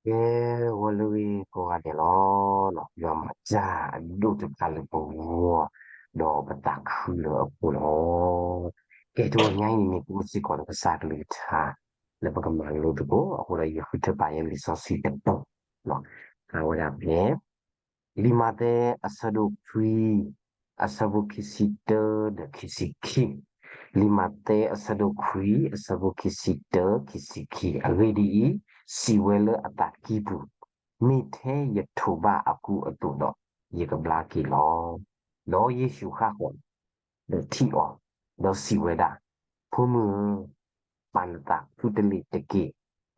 ကဲ ဂီၤလၢအဂ့ၤကိးဂၤဒဲးလီၤ. ယွၤမၤတၢ်အဒိၣ်တဖၣ်လၢပဂီၢ်, ဒီးပသးခုလၢအဃိလီၤ. ကဲတနံၤညါအံၤန့ၣ် ပအိၣ်စ့ၢ်ကီးဒီးကစၢ်ကလုၢ်ကထါ လၢပကမၤလိသကိး, အဃိဒီးယဃုထၢပာ်ယဲလံာ်စီဆှံတတီၤ, ဟးဝဲဒၣ်ဖဲ လံာ်မးသဲအဆၢဒိၣ်ခွံ အဆၢဖိခံဆံတၢဒီးခံဆံခံ, လံာ်မးသဲအဆၢဒိၣ်ခွံ အဆၢဖိခံဆံတၢ ခံဆံခံ, အဂ့ၢ်ဒ်အံၤ, စံးဝဲလၢအသးကံၢ်ပူၤ, မ့ၢ်ထဲယထိးဘၣ်အကူအသိးဒီး ယကဘျါက့ၤလီၤ. ဒီးယ့ၣ်ၡူးဟးဃီၤ ဒီးထံၣ်အီၤ, ဒီးစံးဝဲဒၣ်, ဖိမုၣ်ဧၢ, ပာ်နသးဃုတလ့ၢ်တက့ၢ်,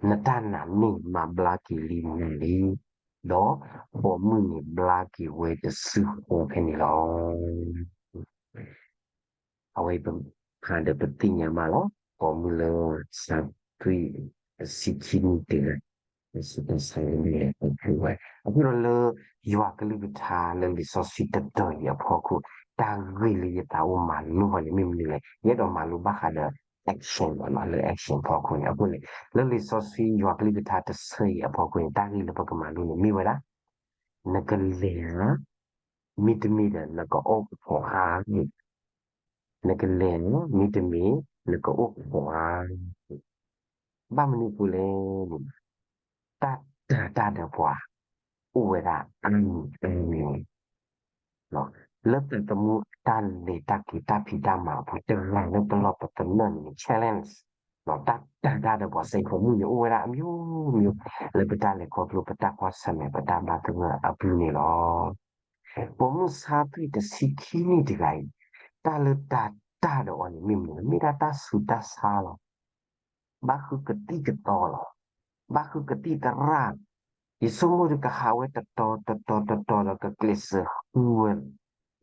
နတၢ်နာ်န့ၣ်မၤဘျါက့ၤလံနၤလံ. ဒီးပိာ်မုၣ်န့ၣ်ဘျါက့ၤဝဲတစုဃီဖဲန့ၣ်လီၤ. အဝဲအံၤပဖးဒီးပသ့ၣ်ညါဘၣ်လီၤ. ပိာ်မုၣ်လၢ ဆါသွံၣ် တဆံခံနံၣ်တဂၤ, တၢ်ဆူးတၢ်ဆါလၢမ့ၢ်လဲၤခီဖျိဝဲ. အဃိဒီးလၢ ယွၤကလုၢ်ကထါလၢလံာ်စီဆှံတတီၤအံၤအဖီခိၣ်, တၢ်ဂ့ၢ်လၢယသးအိၣ်မၤလိအီၤန့ၣ် မ့ၢ်မနုၤလဲၣ်. ယအဲၣ်ဒိးမၤလိဘၣ်ဃးဒီး action လီၤ, လၢ action ဖီခိၣ်န့ၣ်. အဃိန့ၣ် လၢလံာ်စီဆှံယွၤကလုၢ်ကထါတဆၢအံၤအဖီခိၣ်န့ၣ် တၢ်ဂ့ၢ်လၢပကမၤလိန့ၣ်မ့ၢ်ဝဲဒၣ် နကလဲၤဧါ, မ့တမ့ၢ်ဒီးနကအိၣ်ကဖိးဧါ. နကလဲၤဧါ, မ့တမ့ၢ် နကအိၣ်ကဖိးဧါ. ဘၣ်မနုၤအဃိလဲၣ်န့ၣ်, တၢ်တၤတၢ်ဒီးပှၤ အိၣ်ဝဲဒၣ်အါမံၤအါမံၤန့ၣ် လၢသးသမူတၢ်လဲၤတၢ်က့ၤတၢ်ဖံးတၢ်မၤအပူၤ တဂၤလၢပလီၢ်ပသနၢၣ်န့ၣ် challenge တၢ်တၤတၢ်ဒီးပှၤစ့ၢ်ကီးမုၢ်န့ၣ် အိၣ်ဝဲဒၣ်အမျိုးမျိုး လၢပတၢ်လဲၤခီဖျိ ပတၢ်ကွၢ်ဆၢၣ်မဲာ် ပတၢ်ဘၣ်သဂၢၢ်အပူၤန့ၣ်လီၤ. ပိာ်မုၣ်ဆါသွံၣ်တဆံခံနံၣ်တဂၤအံၤ, တၢ်လၢတၤတၢ်ဒီးအီၤန့ၣ် မ့ၢ်မနုၤလဲၣ်, မ့ၢ်ဒၣ်တၢ်ဆူးတၢ်ဆါလီၤ. ဘၣ်ဃုကသံၣ်ကသီလီၤ. ဘၣ်ဃုကသံၣ်သရၣ်လီၤ. ယဆိကမိၣ်ဒီးကဟးဝဲတတီၤတတီၤတတီၤဒီးကကျဲးစၢးဃုဝဲလီ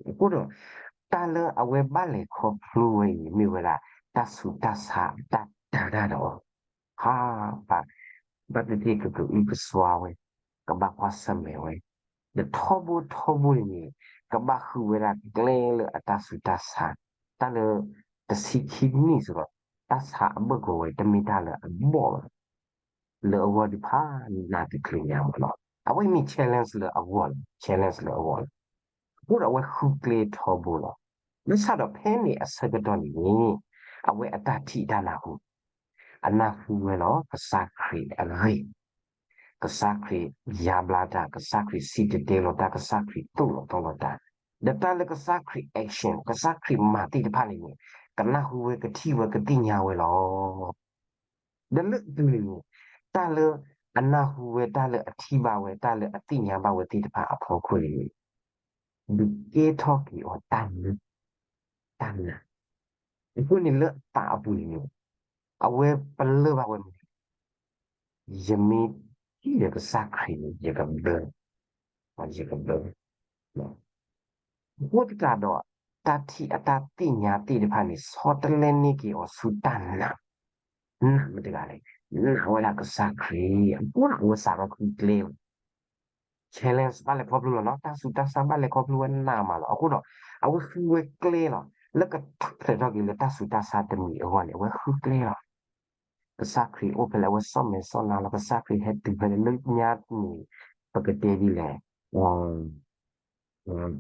ၤ. အဃိဒီး တၢ်လၢအဝဲဘၣ်လဲၤခီဖျိဝဲအံၤန့ၣ် မ့ၢ်ဝဲဒၣ် တၢ်ဆူးတၢ်ဆါအတၢ်တၤတၢ်ဒီးအီၤ ဟါ, ဘၣ်သ့ၣ်သ့ၣ်ကကအုကစွါဝဲ, ကဘၣ်ကွၢ်ဆၢၣ်မဲာ်ဝဲ, ဒီးထီဘိထီဘိန့ၣ်န့ၣ် ကဘၣ်ဃုဝဲဒၣ်ကျဲလၢအတၢ်ဆူးတၢ်ဆါ, တၢ်လၢ တဆံခံနံၣ်စ့ၢ်ကီး တၢ်ဆါအဘၢၣ်ကဝီၤအံၤ တမ့ၢ်တၢ်လၢအဘီၣ်ဘၣ်, လၢအဂီၢ်တဖၣ်နးတချုးညါမးလီၤ. အဝဲမ့ၢ် challenge လၢအဂီၢ်လီၤ, challenge လၢအဂီၢ်လီၤ. အဃိဒီးအဝဲဃုကျဲထီဘိလီၤ. ဘၣ်ဆၣ်ဒီးဖဲန့ၣ်အဆၢကတီၢ်န့ၣ်န့ၣ် အဝဲအတၢ်ထံၣ်တၢ်နၢ်ဟူ အနၢ်ဟူဝဲလီၤ ကစၢ်ခရံာ်အဂ့ၢ်, ကစၢ်ခရံာ်ယါဘျါတၢ်, ကစၢ်ခရံာ်စံၣ်တဲၤတဲလီၤတၢ်, ကစၢ်ခရံာ်သိၣ်လီၤသီလီၤတၢ်, ဒီးတၢ်လၢကစၢ်ခရံာ် action ကစၢ်ခရံာ်မၤသ့ၣ်တဖၣ်န့ၣ်န့ၣ် ကနၢ်ဟူဝဲ ကထံၣ်ဝဲ ကသ့ၣ်ညါဝဲလီၤ. ဒီးလၢအပူၤန့ၣ်န့ၣ် တၢ်လၢအနၢ်ဟူဝဲ တၢ်လၢအထံၣ်ဘၣ်ဝဲ တၢ်လၢအသ့ၣ်ညါဘၣ်ဝဲသ့ၣ်တဖၣ်အဖီခိၣ်န့ၣ်န့ၣ် ဒုးကဲထီၣ်က့ၤအီၤတၢ်နၢ်, တၢ်နၢ်. အဃိန့ၣ်လၢအသးအပူၤန့ၣ်န့ၣ် အဝဲပလၢၢ်ဘၣ်ဝဲမနုၤလဲၣ်, ယမ့ၢ်ထံၣ်ဒီးကစၢ်ခရံာ်န့ၣ် ယကဘျၢ, ယကဘျၢ. အဃိသတးဒီး တၢ်ထံၣ်အတၢ်သ့ၣ်ညါသ့ၣ်တဖၣ်န့ၣ် ဆီတလဲန့ၢ်က့ၤအီၤဆူတၢ်နာ်, နာ်မ့ၢ်တဂၤလဲၣ်, နာ်ဝဲဒၣ်ကစၢ်ခရံာ်, အဃိဒီးအဝဲစးထီၣ်ဃုကျဲလီၤ. challenge ဘၣ်လဲၤခီဖျိလီၤနီၤ, တၢ်ဆူးတၢ်ဆါဘၣ်လဲၤခီဖျိဝဲနးမးလီၤ. အဃိဒီး အဝဲဃုဝဲကျဲလီၤ, လၢကထီၣ်ဖျဲးထီၣ်က့ၤလၢတၢ်ဆူးတၢ်ဆါတမံၤအဂီၢ်န့ၣ် အဝဲဃုကျဲလီၤ. ကစၢ်ခရံာ်အိၣ်ဖဲလဲၣ် အဝဲစီၣ်မဲာ်စီၣ်နါလီၤ, ကစၢ်ခရံာ်ဟဲတုၤဖဲလဲၣ် လၢညါန့ၣ် ပကတဲဒ်လဲၣ်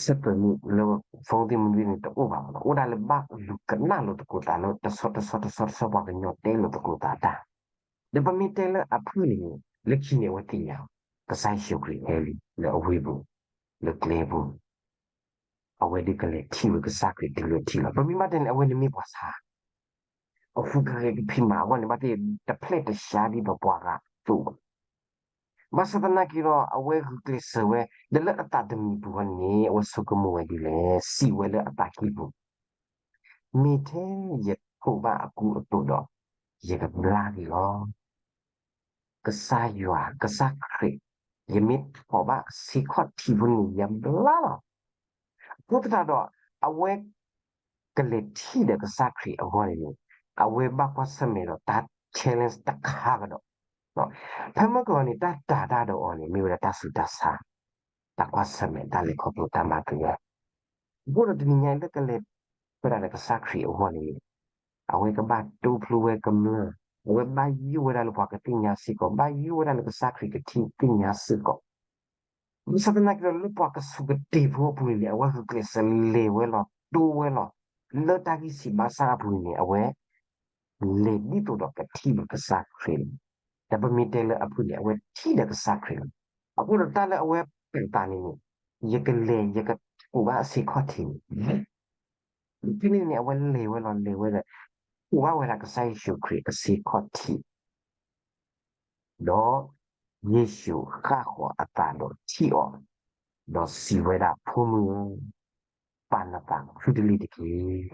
ဆက်သွယ်မှုလၢ phone သ့ၣ်မနုၤသ့ၣ်န့ၣ် တအိၣ်ဘၣ်မးလီၤ. အိၣ်ဒၣ်လၢဘၣ်လူၤကနၣ်လိာ်သကိးသးလၢ တဆီတဆီတဆီတဆီ ပှၤကညီတဲလိာ်သကိးသးတၢ်, ဒီးပမ့ၢ်တဲလၢအဖုၣ်န့ၣ်န့ၣ် လၢခံန့ၣ် အဝဲသ့ၣ်ညါ ကစၢ်ယ့ၣ်ၡူးခရံာ်ဟဲလံ လၢအဝ့ၢ်ပူၤ လၢကျဲပူၤ အဝဲဒၣ်ကလဲၤထံၣ်ဝဲကစၢ်ခရံာ်တုၤလၢထံၣ်လီၤ. ပမ့ၢ်ဘၣ်တဲန့ၣ် အဝဲန့ၣ်မ့ၢ်ပှၤဆါ အဃုကဂဲၤကဖံးမၤအဂီၢ်န့ၣ် ဘၣ်သ့ၣ်တဖျဲၣ်တရှါဒ်ပပှၤဂၤအသိးဘၣ်. ဘၣ်ဆၣ်သနာ်က့ဒီး အဝဲဂုာ်ကျဲးစၢးဝဲ ဒီးလၢအသးတမံၤပူၤန့ၣ် အဝဲဆိကမိၣ်ဝဲဒ်လဲၣ်, စံးဝဲလၢအသးကံၢ်ပူၤ, မ့ၢ်ထဲယထိးဘၣ်အကူအသိးဒီး ယကဘျါက့ၤလီၤ. ကစၢ်ယွၤ ကစၢ်ခရံာ် ယမ့ၢ်ထိးဘၣ်စ့ခီၣ်ထံးဖိန့ၣ် ယဘျါလီၤ. အဃိသတးဒီး အဝဲ ကလဲၤထံၣ်ဒီးကစၢ်ခရံာ်အဂီၢ်န့ၣ်န့ၣ် အဝဲဘၣ်ကွၢ်ဆၢၣ်မဲာ်ဒီးတၢ် challenge တခါကဒီး, ဖဲမုၢ်ကီၢ်န့ၣ် တၢ်တၤတၢ်ဒီးအီၤန့ၣ် မ့ၢ်ဝဲဒၣ်တၢ်ဆူးတၢ်ဆါ, တၢ်ကွၢ်ဆၢၣ်မဲာ် တၢ်လဲၤခီဖျိတၢ်မၤသဂၢၢ်. အဃိဒီးတနံၤညါအံၤလၢကလဲၤ ဝဲဒၣ်ဒီးကစၢ်ခရံာ်အဂီၢ်န့ၣ်န့ၣ် အဝဲကဘၣ်တိဖျိဝဲကမျၢၢ် အဝဲဘၣ်ယိၣ်ဝဲဒၣ်လၢပှၤကသ့ၣ်ညါစ့ၢ်ကီး, ဘၣ်ယိၣ်ဝဲဒၣ်လၢကစၢ်ခရံာ်ကထံၣ်သ့ၣ်ညါစ့ၢ်ကီး. ဘၣ်ဆၣ်သနာ်က့ဒီး လၢပှၤကဆူးကတ့ၢ်ဖိအပူၤန့ၣ်န့ၣ် အဝဲဂုာ်ကျဲးစၢးလဲၤဝဲလီၤ, တိဝဲလီၤ, လၢတၢ်ဂံၢ်စၢ်ဘါစၢ်အပူၤန့ၣ်န့ၣ် အဝဲ လဲၤဒ်သိးဒီးကထံၣ်ဘၣ်ကစၢ်ခရံာ်လီၤ. ဒီးပမ့ၢ်တဲလၢအဖုၣ်န့ၣ် အဝဲထံၣ်ဒီးကစၢ်ခရံာ်လီၤ. အဃိဒီးတၢ်လၢအဝဲပာ်သးန့ၣ်န့ၣ် ယကလဲၤယကထိးဘၣ်အဆ့ခီၣ်ထံးန့ၣ် ဖဲန့ၣ်န့ၣ် အဝဲလဲၤဝဲလီၤ, လဲၤဝဲဒီး ထိးဘၣ်ဝဲဒၣ်ကစၢ်ယ့ၣ်ၡူးခရံာ်အဆ့ခီၣ်ထံး ဒီးယ့ၣ်ၡူးဃၣ်ဃီၤအသးဒီးထံၣ်အီၤ, ဒီးစံးဝဲဒၣ်, ဖိမုၣ်ဧၢ, ပာ်နသးခုတလ့ၢ်တက့ၢ်.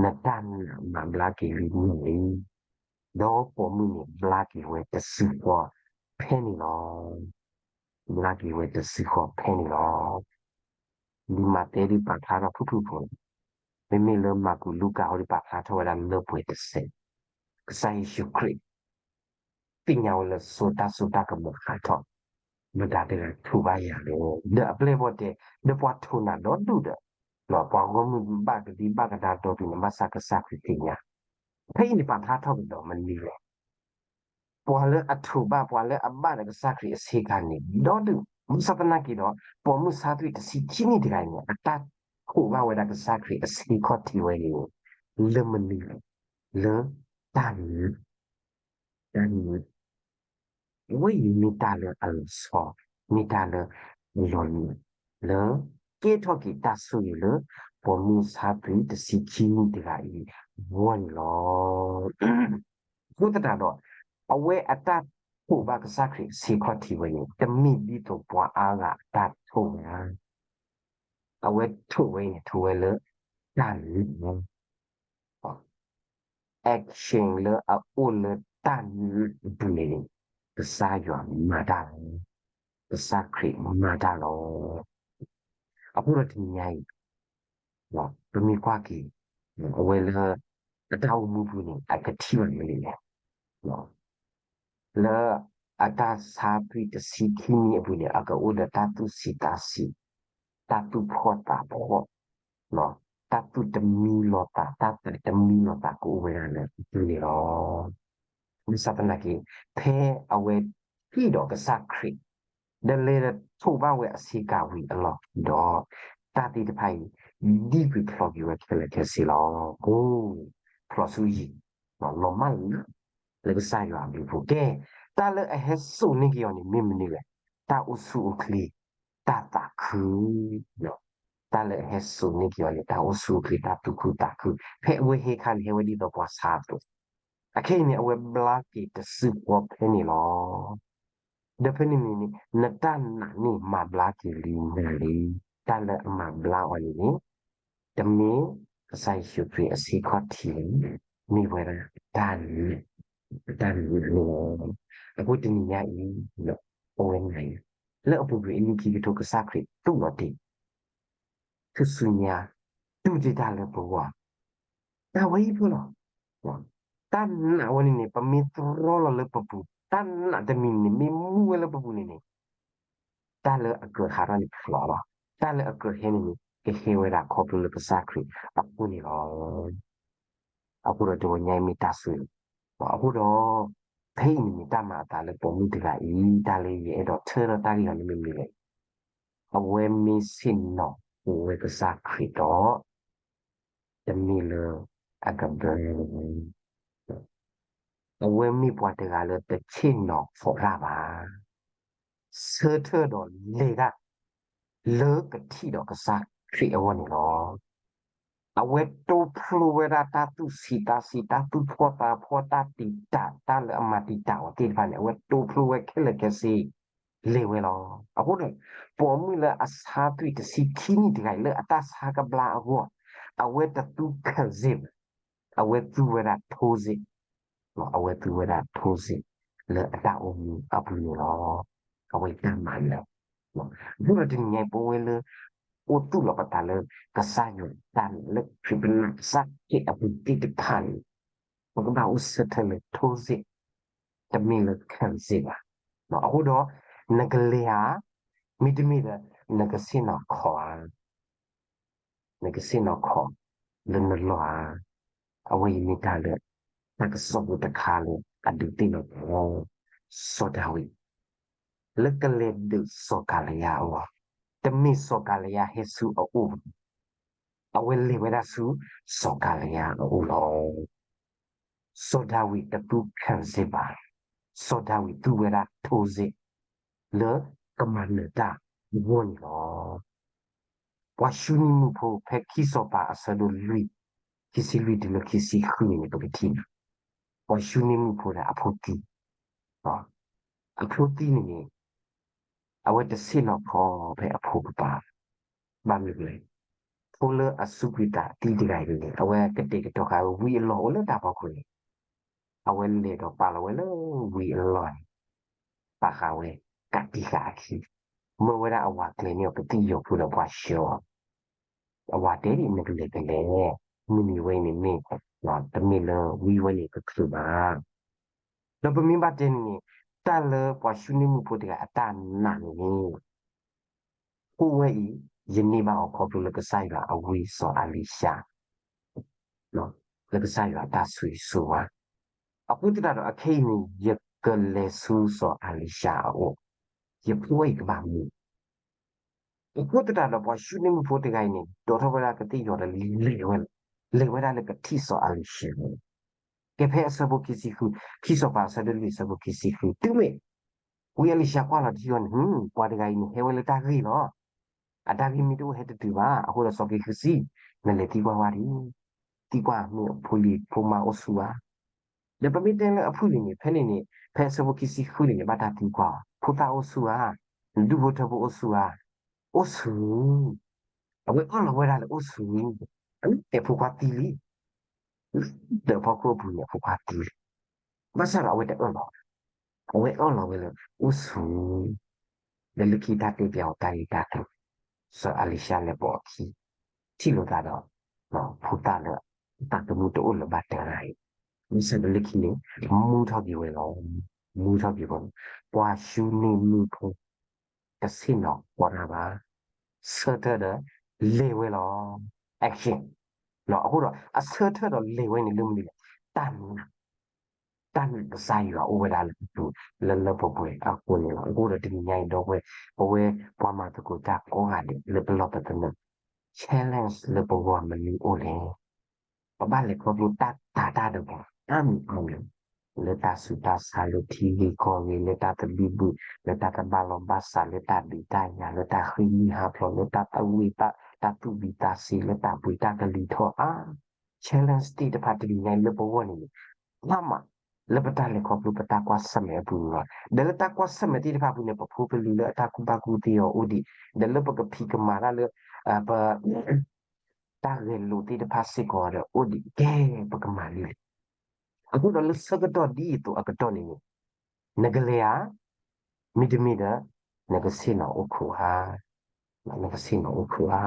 နတၢ်နာ်မၤဘျါက့ၤလံနၤလံ. ဒီးပိာ်မုၣ်န့ၣ်ဘျါက့ၤဝဲတစုဃီဖဲန့ၣ်လီၤ. ဘျါက့ၤဝဲတစုဃီဖဲန့ၣ်လီၤ. လံာ်မးသဲဒုးပာ်ဖျါထီၣ်ဖုၣ်ဖုၣ်ဖိ, မ့မ့ၢ်လၢမၢ်ကူးလူၤကၣ်အဃိဒီး ပာ်ဖျါထီၣ်ဝဲဒၣ်လၢပှဲၤတစဲး, ကစၢ်ယ့ၣ်ၡူးခရံာ် သ့ၣ်ညါဝဲလၢစိၤတၢ်စိတၢ်ကမီၤဟးထီၣ်, မတၤတဂၤထိးဘၣ်ယၤလဲၣ်. ဒီးအပျဲၢ်အဘီၣ်တဲ, ဒီးပှၤထိးနၤဒီဒူၣ်ဒီး, ပှၤဂီၢ်မုၢ်ဘၣ်ကဒံဘၣ်ကဒါဒီဒူၣ်န့ၣ် ဘၣ်ဆၣ်ကစၢ်ခရံာ်သ့ၣ်ညါ, ဖဲအံၤန့ၣ်ပာ်ဖျါထီၣ်ကဒီးမနုၤလဲၣ်. ပှၤလၢအထိးဘၣ် ပှၤလၢအဘၣ်ဒီးကစၢ်ခရံာ်အဆ့ကၤန့ၣ် ဒီဒူၣ်, ဘၣ်ဆၣ်သနာ်က့ဒီး ပိာ်မုၣ်ဆါသွံၣ်တဆံခံနံၣ်တဂၤအံၤန့ၣ် အတၢ်ထိးဘၣ်ဝဲဒၣ်ကစၢ်ခရံာ်အဆ့ခီၣ်ထံးဝဲန့ၣ် လၢမနုၤလဲၣ်, လၢတၢ်နၢၤ, တၢ်နၢၤ အဝဲအံၤမ့ၢ်တၢ်လၢအလီၤဆီ, မ့ၢ်တၢ်လၢအလီၤနံၤ, လၢကဲထီၣ်က့ၤတၢ်ဆိၣ်ဂ့ၤလၢ ပိာ်မုၣ်ဆါသွံၣ်တဆံခံနံၣ်တဂၤအံၤအဂီၢ်န့ၣ်လီၤ. အဃိသတးဒီး အဝဲအတၢ်ထိးဘၣ်ကစၢ်ခရံာ်အဆ့ခီၣ်ထံးဝဲန့ၣ် တမ့ၢ်ဒ်သိးပှၤအါဂၤအတၢ်ထိးဘၣ်, အဝဲထိးဝဲအံၤန့ၣ် ထိးဝဲလၢတၢ်နၢၤ action လၢအအိၣ်လၢတၢ်နၢၤအပူၤန့ၣ်န့ၣ် ကစၢ်ယွၤမၤတၢ်လီၤ. ကစၢ်ခရံာ်မၤတၢ်လီၤ. အဃိဒီးတနံၤညါအံၤ ပမ့ၢ်ကွၢ်က့ၤ အဝဲလၢ အတၢ်အိၣ်မူပူၤန့ၣ် အကထံၣ်ဘၣ်မနုၤလဲၣ်. လၢအတၢ်ဆါသွံၣ်တဆံခံနံၣ်အပူၤန့ၣ် အကအိၣ်ဒီးတၢ်သူၣ်ဆံးသးဆံး, တၢ်သူၣ်ဖှီၣ်သးဖှီၣ်, တၢ်သူၣ်တမံလီၤသး, တၢ်သးတမံလီၤသးကအိၣ်ဝဲဒၣ်လၢအပူၤန့ၣ်လီၤ. ဘၣ်ဆၣ်သနာ်က့ ဖဲအဝဲထံၣ်ဒီးကစၢ်ခရံာ် ဒီးလဲၤဒီးထိးဘၣ်ဝဲအဆ့ကၤဝံၤအလီၢ်ဒီး တၢ်သ့ၣ်တဖၣ်အံၤ ဒံကွံာ်ဖျိးက့ၤဝဲခဲလၢာ်ခဲဆ့လီၤ. အိ, ဖျိးဆူယံၤ, လီၤမၢ်လၢ လၢကစၢ်ယွၤအဘျုးအဖှိၣ်. ကဲ, တၢ်လၢအဟဲစိာ်န့ၢ်က့ၤအီၤန့ၣ် မ့ၢ်မနုၤလဲၣ်. တၢ်အိၣ်ဆူၣ်အိၣ်ချ့, တၢ်သးခု တၢ်လၢအဟဲစိာ်န့ၢ်က့ၤအီၤန့ၣ် တၢ်အိၣ်ဆူၣ်အိၣ်ချ့ တၢ်သူၣ်ခုသးခု, ဖဲအဝဲဟဲခါန့ၣ် ဟဲဝဲဒ်သိးပှၤဆါအသိး, အခဲအံၤန့ၣ် အဝဲဘျါက့ၤတစုဃီဖဲန့ၣ်လီၤ. ဒီးဖဲန့ၣ်န့ၣ်န့ၣ် နတၢ်နာ်န့ၣ်မၤဘျါက့ၤလံနၤလံ. တၢ်လၢအမၤဘျါအီၤန့ၣ်န့ၣ် တမ့ၢ်ကစၢ်ယ့ၣ်ၡူးခရံာ်အဆ့ခီၣ်ထံးလၢၤ, မ့ၢ်ဝဲဒၣ်တၢ်နၢၤ, တၢ်နၢၤလီၤ. အဃိတနံၤညါအံၤ ပဝဲနၤအံၤ လၢအပူၤကွံာ်အနံၣ်ခံကထိကစၢ်ခရံာ်တူၢ်လီၤတ့ၢ် ထူၣ်စုညါ တူၢ်တ့ၢ်တၢ်လၢပဂီၢ်, တၢ်ဝဲအံၤဖိလီၤ. တၢ်နာ်ဝဲန့ၣ်န့ၣ် ပမ့ၢ်တြီလီၤလၢပပူၤ, တၢ်နာ်တမံၤန့ၣ် မ့ၢ်မူဝဲလၢပပူၤန့ၣ်န့ၣ် တၢ်လၢအကြၢးဟးထီၣ်န့ၣ်ဖျိးလီၤ. တၢ်လၢအကြၢးဟဲန့ၣ်န့ၣ် ကဟဲဝဲဒၣ်ခီဖျိလၢကစၢ်ခရံာ်အဃိန့ၣ်လီၤ. အဃိဒီးတဝဲညါအံၤမ့ၢ်တၢ်ဆိၣ်ဂ့ၤ, အဃိဒီး ဖဲအံၤန့ၣ်န့ၣ် တၢ်မၤအသးလၢပိာ်မုၣ်တဂၤအံၤ တၢ်လၢယအဲၣ်ဒိးထၢထီၣ်တၢ်ဂ့ၢ်လီၤန့ၣ်မ့ၢ်မနုၤလဲၣ်, အဝဲမ့ၢ်ဆ့ၣ်နီၤဝဲကစၢ်ခရံာ်ဒီး တမ့ၢ်လၢအကဘၢ အဝဲမ့ၢ်ပှၤတဂၤလၢတဆ့ၣ်နီၤဖီးတၢ်ဘၣ်, ဆၢထၢၣ်ဒီးလဲၤတၢ် လၢကထံၣ်ဒီးကစၢ်ခရံာ်အဂီၢ်န့ၣ်လီၤ. အဝဲတိဖျိဝဲဒၣ်တၢ်သူၣ်ဆံးသးဆံး တၢ်သူၣ်ဖှီၣ်သးဖှီၣ် တၢ်တံာ်တာ် တၢ်လၢအမၤတံာ်တာ်အီၤသ့ၣ်တဖၣ်န့ၣ် အဝဲတိဖျိဝဲခဲလၢာ်ခဲဆ့ လဲၤဝဲလီၤ. အဃိန့ၣ် ပိာ်မုၣ်လၢအဆါသွံၣ်တဆံခံနံၣ်တဂၤအံၤ လၢအတၢ်ဆါကဘျါအဂီၢ် အဝဲတသူ ခံစစ်ဘၣ်, အဝဲသူဝဲဒၣ် ထိုစစ်, အဝဲသူဝဲဒၣ် ထိုစစ် လၢအတၢ်အိၣ်မူအပူၤန့ၣ်လီၤ. အဝဲတၢ်မၤနၢၤ, အဃိဒီးတနံၤညါအံၤ ပဝဲလၢ အိၣ်သူၣ်လီၤပသးလၢ ကစၢ်ယွၤတၢ်နာ်လၢခရံာ်ပနာ်ကစၢ်ခရံာ်အပူၤသ့ၣ်တဖၣ်န့ၣ် ပကဘၣ်အိၣ်ဆၢထၢၣ်လၢ ထိုစစ်, တမ့ၢ်လၢ ခံစစ်ဘၣ်. အဃိဒီး နကလဲၤဧါ, မ့တမ့ၢ်ဒီး နကဆ့ၣ်နီၤခိးဧါ, နကဆ့ၣ်နီၤခိးလၢနလီၢ်ဧါ, အဝဲအံၤမ့ၢ်တၢ်လၢ တ တၢ်ကစီၣ်ဖိတခါလၢအဒုးသ့ၣ်နီၣ်ပှၤလီၤ. စီၤဒၤဝံး လၢကလဲၤဒုးစီၤကၤလယါအအိၣ်, တမ့ၢ်စီၤကၤလယါဟဲဆူအအိၣ်ဘၣ်, အဝဲလဲၤဝဲဒၣ်ဆူစီၤကၤလယါအအိၣ်လီၤ. စီၤဒၤဝံးတသူခံစ့ဘၣ်, စီၤဒၤဝံးသူဝဲဒၣ်ထိစ့ လၢကမၤနၢၤတၢ်အဂီၢ်န့ၣ်လီၤ. ပှၤၡူနံၤမုၣ်ဖိ ဖဲခံစီၤပၤအဆၢဒိၣ်လွံၢ်, ခံဆံလွံၢ်တုၤလၢခံဆံဃုန့ၣ်န့ၣ် ပကထံၣ်န့ၣ် ပှၤၡူနံၤမုၣ်ဖိဒီးအဖိသံ, အဖိသံန့ၣ်န့ၣ် အဝဲတဆ့ၣ်နီၤခီဖဲအဖိကပၤ, ဘၣ်မနုၤလဲၣ်, ဖိလၢအစူးကွံာ်သးသံတဂၤအံၤန့ၣ် အဝဲကတဲာ်ကတီၤဃာ်ဝံအလီၢ်အိၣ်လၢတၢ်ဖီခိၣ်န့ၣ် အဝဲလဲၤဒီးပာ်လီၤဝဲလၢဝံအလီၢ်န့ၣ် ပာ်ဃာ်ဝဲကးတံာ်ဃာ်အခံ, မၢဝဲဒၣ်အဝၤကျဲၤန့ၢ်အီၤကသံၣ်ယီၤဖိဒီးပှၤဆှၢအီၤ, အဝၤတဲဒ်အံၤ နကလဲၤဖဲလဲၣ်, မုၢ်နံၤဝဲအံၤန့ၣ်မ့ၢ် တမ့ၢ်လၢဝံဝဲန့ၣ်ကချုးဘၣ်. ဒီးပမ့ၢ်ဘၣ်တဲန့ၣ်န့ၣ် တၢ်လၢပှၤၡူနံၤမုၣ်ဖိတဂၤအတၢ်နာ်န့ၣ်န့ၣ် အိၣ်ဝဲအံၤ ယန့ၢ်ဘၣ်အီၤခီဖျိလၢကစၢ်ယွၤအဝံစီၤအၤလံၤၡါ လၢကစၢ်ယွၤအတၢ်ဆိၣ်ဂ့ၤဆိၣ်ဝါ, အဃိသတးဒီးအခဲအံၤန့ၣ် ယကလဲၤဆူစီၤအၤလံၤၡါအအိၣ်, ယဖိအံၤကဘၣ်မူ, အဃိသတးဒီးပှၤၡူနံၤမုၣ်ဖိတဂၤအံၤန့ၣ် ဒိးထီၣ်ဝဲဒၣ်ကသံၣ်ယီၤဒီးလဲၤဝဲ, လဲၤဝဲဒၣ်လၢကထံၣ်စီၤအၤလံၤၡါန့ၣ်, ကဲဖဲအဆၢဖိခံဆံဃု, ခံစီၤပၤအဆၢဒိၣ်လွံၢ်အဆၢဖိခံဆံဃု, တုၤမ့ၢ် ဝံအၤလံၤၡါကွၢ်လီၤတံၢ်အီၤန့ၣ် ပှၤတဂၤအံၤန့ၣ် ဟဲဝဲလၢတၢ်ဂ့ၢ်လီၤ. အတၢ်ဂ့ၢ်မ့ၢ်တအိၣ်ဟဲတတုၤဘၣ်, အဃိဒီးစီၤက့ၤဃုစံ, နလဲၤသံကွၢ်ဝဲဒၣ်, သံကွၢ်မ့ၢ်အဖိလံၤဖိမါအိၣ်ဆူဧါ. ဒီးပမ့ၢ်တဲလၢအဖုၣ်န့ၣ်န့ၣ် ဖဲန့ၣ်န့ၣ် ဖဲအဆၢဖိခံဆံဃုန့ၣ်န့ၣ် ဘၣ်တၢ်သံကွၢ်အီၤ, ဖိသၣ်အိၣ်ဆူဧါ, နဒူၣ်ဖိထၢဖိအိၣ်ဆူဧါ, အိၣ်ဆူ, အဝဲအၢၣ်လီၤဝဲဒၣ်လၢအိၣ်ဆူ, အမ့ၢ်တဲဖိခွါသံလံ လၢဒၢးဖီခိၣ်အပူၤန့ၣ် ဖိခွါသံလံ, ဘၣ်ဆၣ်ဒီးအဝဲတအၢၣ်လီၤ, အဝဲအၢၣ်လီၤဝဲလၢအိၣ်ဆူ, ဒီးလၢခံတၢ်တဲပျးအီၤတၢ်ဂ့ၢ်တၢ်ကျိၤ, စီၤအၤလံၤၡါလဲၤပိာ်အခံ, ထံၣ်လိာ်သးဒီး ဖိသၣ်လၢ သးသမူတအိၣ်လၢၤဘၣ်တဂၤအံၤ, ဘၣ်ဆၣ်ဒီးလၢခံန့ၣ် မူထီၣ်က့ၤဝဲလီၤ, မူထီၣ်က့ၤဝဲလီၤ, ပှၤၡူနံၤမုၣ်ဖိ တဆ့ၣ်နီၤဃီၤတၢ်ဘၣ်, ဆၢထၢၣ်ဒီးလဲၤဝဲလီၤ, action, အဃိဒီးအဆၢထၢၣ်ဒီးလဲၤဝဲန့ၣ်လၢမနုၤလဲၣ်, တၢ်နာ်, တၢ်နာ်ကစၢ်ယွၤအိၣ်ဝဲဒၣ်လၢပပူၤ လၢလၢပှဲၤပှဲၤအဃိန့ၣ်လီၤ. အဃိဒီးတနံၤညါအံၤဒီပုၢ်ဝဲၢ် ပဝဲပှၤမၤသကိးတၢ်ကိးဂၤဒဲးလၢပလီၢ်ပသနၢၣ် challenge လၢပဂီၢ်မနုၤအိၣ်လဲၣ် ပဘၣ်လဲၤခီဖျိတၢ်တၤတၢ်ဒီးပှၤအါမံၤအါမံၤ, လၢတၢ်ဆူးတၢ်ဆါ လၢထံဂ့ၢ်ကီၢ်ဂ့ၢ် လၢတၢ်သဘံၣ်ဘုၣ် လၢတၢ်တဘၣ်လီၤဘၣ်စး လၢတၢ်ဒုးတၢ်ယၤ လၢတၢ်ဃ့ၢ်မှံဟးဖျိး လၢတၢ်သဝ့ၣ် တၢ်သူၣ်ဝံၤသးစ့ လၢတၢ်ပှ့ၤတၢ်ကလုၢ်ထီၣ်အါ challenge သ့ၣ်တဖၣ်တနံၤညါအံၤ လၢပဂီၢ်န့ၣ်န့ၣ် အါမး လၢပတၢ်လဲၤခီဖျိပတၢ်ကွၢ်ဆၢၣ်မဲာ်အပူၤန့ၣ်လီၤ. ဒီးလၢတၢ်ကွၢ်ဆၢၣ်မဲာ်သ့ၣ်တဖၣ်အပူၤန့ၣ် ပဖိပလံၤလၢအတၢ်ကူၣ်ဘၣ်ကူၣ်သ့အီၤအိၣ်ဒံး, ဒီးလၢပကဖံးကမၤတၢ်လၢ ပ တၢ်ဂဲၤလိာ်သ့ၣ်တဖၣ်စ့ၢ်ကီးဒီးအိၣ်ဒံး ကဲ ပကမၤလံလံ. အဃိဒီးလၢဆၢကတီၢ်ဒ်အံၤအသိးအကတီၢ်န့ၣ်န့ၣ် နကလဲၤဧါ, မ့တမ့ၢ်ဒီး နကဆ့ၣ်နီၤအိၣ်ခိးဧါ, နကဆ့ၣ်နီၤအိၣ်ခိးဧါ.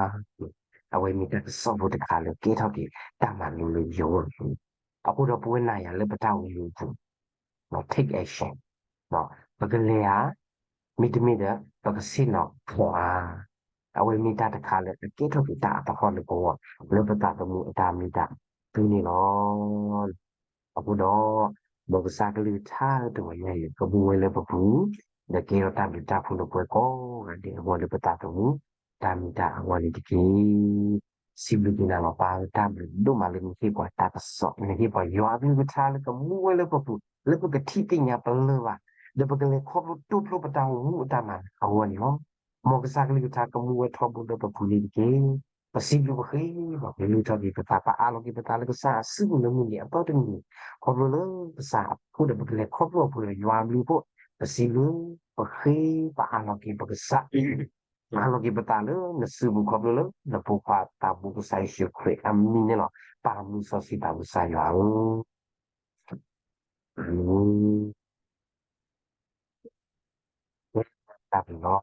အဝဲမ့ၢ်တၢ်ကစီၣ်ဖိတခါလၢကဲထီၣ်က့ၤတၢ်မၤလိလၢယိၤန့ၣ်, အဃိဒီးပဝဲနၤယၤလၢပတၢ်အိၣ်မူအပူၤ take action, ပကလဲၤဧါ, မ့တမ့ၢ်ဒီး ပကဆ့ၣ်နီၤခိးဧါ. အဝဲမ့ၢ်တၢ်တခါလၢအကဲထီၣ်က့ၤတၢ်အသဟီၣ်လၢပဂီၢ် လၢပသးသမူအတၢ်မ့ၢ်တၢ်တီန့ၣ်လီၤ. အဃိဒီး မ်ကစၢ်ကလုၢ်ကထါတဂီၤညါအံၤ ကမူဝဲလၢပပူၤ, ဒီးကဲထီၣ်တၢ်ဘျုးတၢ်ဖှိၣ်လၢပဝဲကိးဂၤဒဲးအဂီၢ်လၢပသးသမူ တၢ်မ့ၢ်တၢ်တီအဂီၢ်န့ၣ်တက့ၢ်. စံးဘျုးက့ၤနၤလီၤ ပၢ်ဧၢ, တၢ်ဘျုးဒိၣ်မးလၢနဟ့ၣ်ပှၤတၢ်ကစီၣ်, နဟ့ၣ်ပှၤယွၤအကလုၢ်ကထါလၢကမူဝဲလၢပပူၤ လၢပကထံၣ်သ့ၣ်ညါပလၢၢ်ဘၣ်, ဒီးပကလဲၤခီဖျိတိဖျိပတၢ်အိၣ်မူအတၢ်မၤအဂီၢ်န့ၣ်လီၤ. မ်ကစၢ်ကလုၢ်ကထါကမူဝဲထီဘိလၢပပူၤန့ၣ်တက့ၢ်. ပစံးဘျုးပဃ့ဘၣ် ပလုၢ်ထီၣ်က့ၤပသး ပအးလီၤက့ၤပသးလၢကစၢ်အစုပူၤလၢမုၢ်နံၤအသီတနံၤန့ၣ် ခီဖျိလၢကစၢ်အဃိဒီးပကလဲၤခီဖျိအပူၤဒီးယွၤအဘျုးအဖှိၣ်, ပစံးဘျုးပဃ့ ပအးလီၤက့ၤပကစၢ် ပအးလီၤက့ၤပသးလၢနစုပူၤခီဖျိလၢနဖိခွါသးဘိကစၢ်ယ့ၣ်ၡူးခရံာ်အမံၤန့ၣ်လီၤ. ပၢ်မုၢ်စီဆှံသးဘိကစၢ်ယွၤဧၢ အၤမ့ၣ်. တၢ်ဘျုးလီၤ.